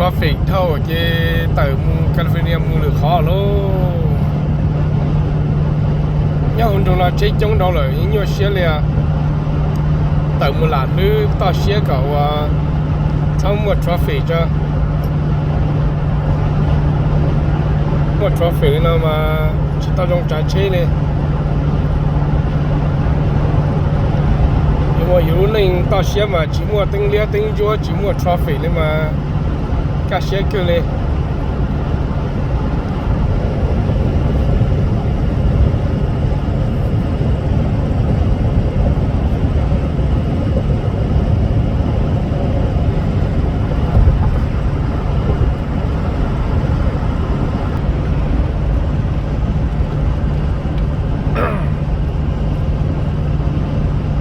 Traffic dhau ces tawm mus California mus lwm qhov lauj. Nyob hauv nroog no tsheb coob dhau lawm, nyuaj siab li. Tawm mus lam hlwb toj siab kom ua txhob muaj traffic tso. Muaj traffic li no mas tsis tau zoo tsav tsheb li. Yuav ua yus lub neej toj siab mas tsis muaj teeb liab teeb ntsuab, tsis muaj traffic li mas kaj siab kawg li.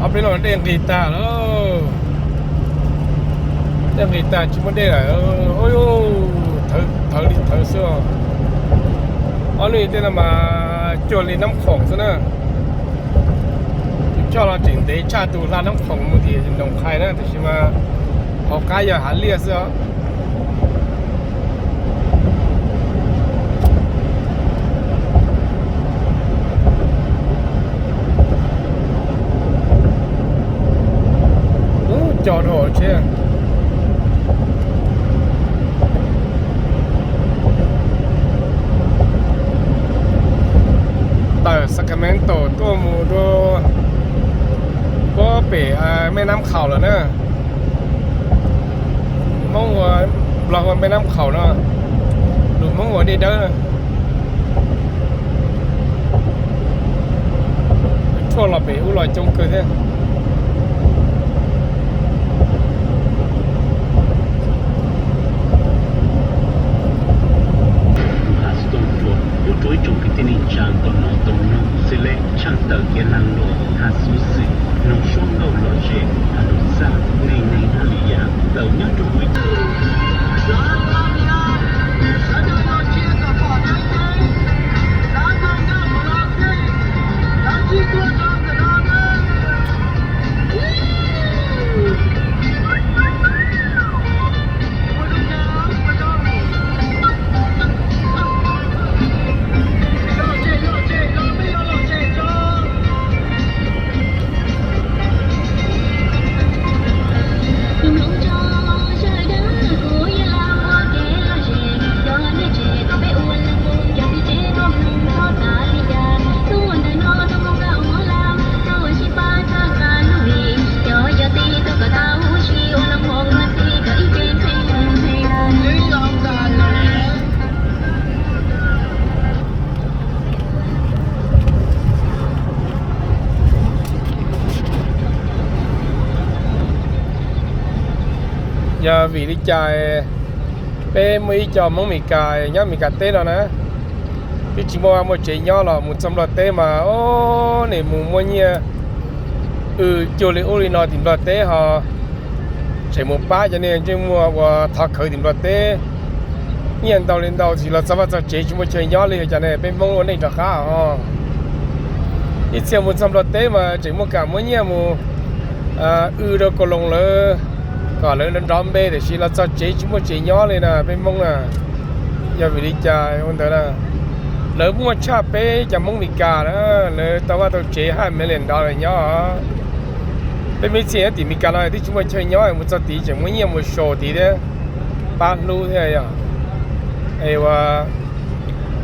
Ob peb no dej nqis tag lawm. Dej nqis tag tsis muaj dej lawm. Thawv li thawv xwb. Ob lub tej no mas cuag li Nab Khoom xwb na. Tus choj los tseem ntev tshaj tus hla Nab Khoom mus tim Noom Qhais na, tiam sis mas hauv qab yog hav liaj xwb os. Ub, co dhau tsheb. Tawm Sacramento tuaj mus rau puag pem Mej Nab Khaum lawm na. Hmoob ua, Nplog ua Mej Nab Khaum no, lus Hmoob ua Dej Dawb. Tshuaj los pem ub los coob kawg thiab. Nyob rau ib tsoom kwv tij neej tsa nkauj nus tau mloog xws li tshaaj tawm kev laag luam, hav xuv xwm, noog suab nkauj lom zem, hav lug xaj, neeg neeg haj li yav tawm nyob rau huv. Yog vim li cas peb muaj ib co Hmoob Meskas nyob Meskas teb no na, twb tsis muaj vaj muaj tsev nyob los mus txog Nplog teb mas, o, nim mus muaj nyiaj w cuag li ub li no tim Nplog teb ho tseem mus pab cov niag ntsej muag uas thov khawv tim Nplog teb. Nyiaj ntau li ntau, tsis los txog vaj txog tsev tsis muaj chaw nyob li, yog cas ne peb Hmoob ua neej rov qab os. Ib txhia mus txog Nplog teb mas tseem muaj kam muab nyiaj mus w rau Kaus Loos lawv kom lawv nrov npe, tiam sis los txog tsev tsis muaj tsev nyob li na peb Hmoob na. Yog vim li cas ua ntawd na? Lawv muaj tshaj peb cov Hmoob Meskas na, lawv tau vaj tau tsev haj me li nrov lawm nyob. Peb me txhia nyob tim Meskas no twb tsis muaj chaw nyob, mus txog tid tseem muab nyiaj mus show tid thiab, pab hlub thiab yog. Es ua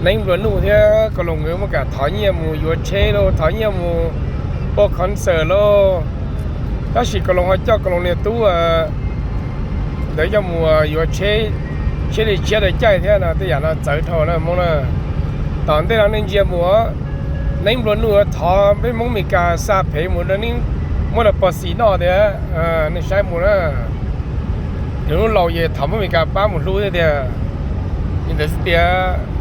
neeb nplua nuj thiab Kaus Loos nkawd muaj kam thov nyiaj mus yuav tsheb lauj, thov nyiaj mus ua concert lauj. Tab sis Kaus Loos ho coj Kaus Loos niag tub ntawd coj mus yuav tsheb, tsheb li tshiab rau caij thiab no, tej yam no txawv dhau na Hmoob na. Tom ntej no nej ntsia mus, neeb nplua nuj thov peb Hmoob Meskas xa phev mus rau neeb, muab rau pog xis noj tias, nej saib mus na. Nws lub laus ces thov Hmoob Meskas pab mus hlub thiab tiag. Li ntawd xwb tias